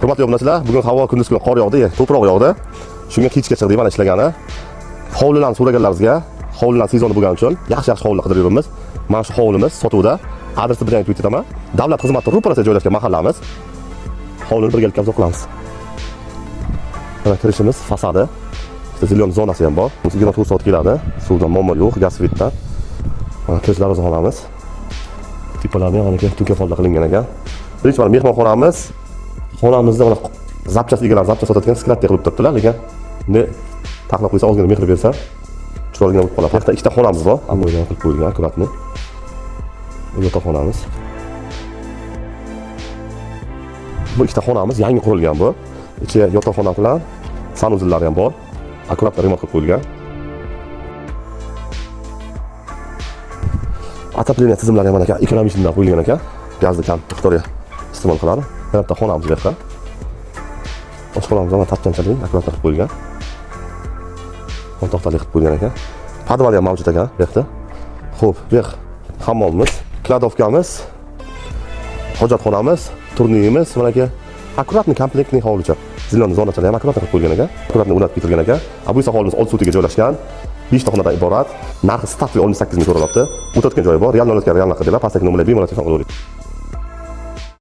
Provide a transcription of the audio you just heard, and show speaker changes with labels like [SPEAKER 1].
[SPEAKER 1] Hurmatli obunachilar, bugun havo kunduz kuni qor yog'di, to'proq yog'di. Shunga kechga chiqdik mana ishlagani. Hovlilarni so'raganlaringizga, hovlilar sezoni bo'lgani uchun yaxshi-yaxshi hovlilar qidirib yuribmiz. Mana shu hovlimiz sotuvda. Adresi bilan aytib ketaman. Davlat xizmati ro'parasida joylashgan mahallamiz. Hovlini birgalikda obzor qilamiz. Mana kirishimiz fasadi. Ikkita зелёный zonasi ham bor. 24 soat keladi. Suvdan muammo yo'q, gaz свет dan. Mana kirish darvozaxonamiz. Tepalarni ham mana tunka folda qilingan ekan. Birinchi mana mehmonxonamiz. Xonamizda mana запчасть egalari запчасть sotadigan склад da qilib turibdilar, lekin bunday taxlab qo'ysa, ozgina mehr bersa, chiroyligina bo'lib qoladi. Bu yoqda ikkita xonamiz bor, обои qilib qo'yilgan, аккуратный. Bu yotoqxonamiz. Bu ikkita xonamiz yangi qurilgan bu. Ichi yotoqxona bilan санузел lari ham bor. Аккуратно remont qilib qo'yilgan. Отопление tizimlari ham mana ekan, экономичный dan qo'yilgan ekan. Gazni kam miqdorda iste'mol qiladi. Yana bitta xonamiz bu yoqda. Oshxonamiz mana tapchanchalik, аккуратно qilib qo'yilgan. O'ntoqtalik qilib qo'yilgan ekan. Podval ham mavjud ekan bu yoqda. Xo'p, bu yoq hammomimiz, кладовка miz, hojatxonamiz, turnirimiz mana aka. Аккуратный комплектный hovlicha. Зелёный zonachalar ham аккуратно qilib qo'yilgan ekan. Аккуратно o'rnatib ketilgan ekan. A bu esa hovlimiz 6 sotiga joylashgan. 5 ta xonadan iborat. Narxi ставка 68 ming so'ralyapti. O'tayotgan joyi bor. Real olayotgan real narxi deyiladi. Pastdagi nomerlarga bemalol telefon qilaveradi.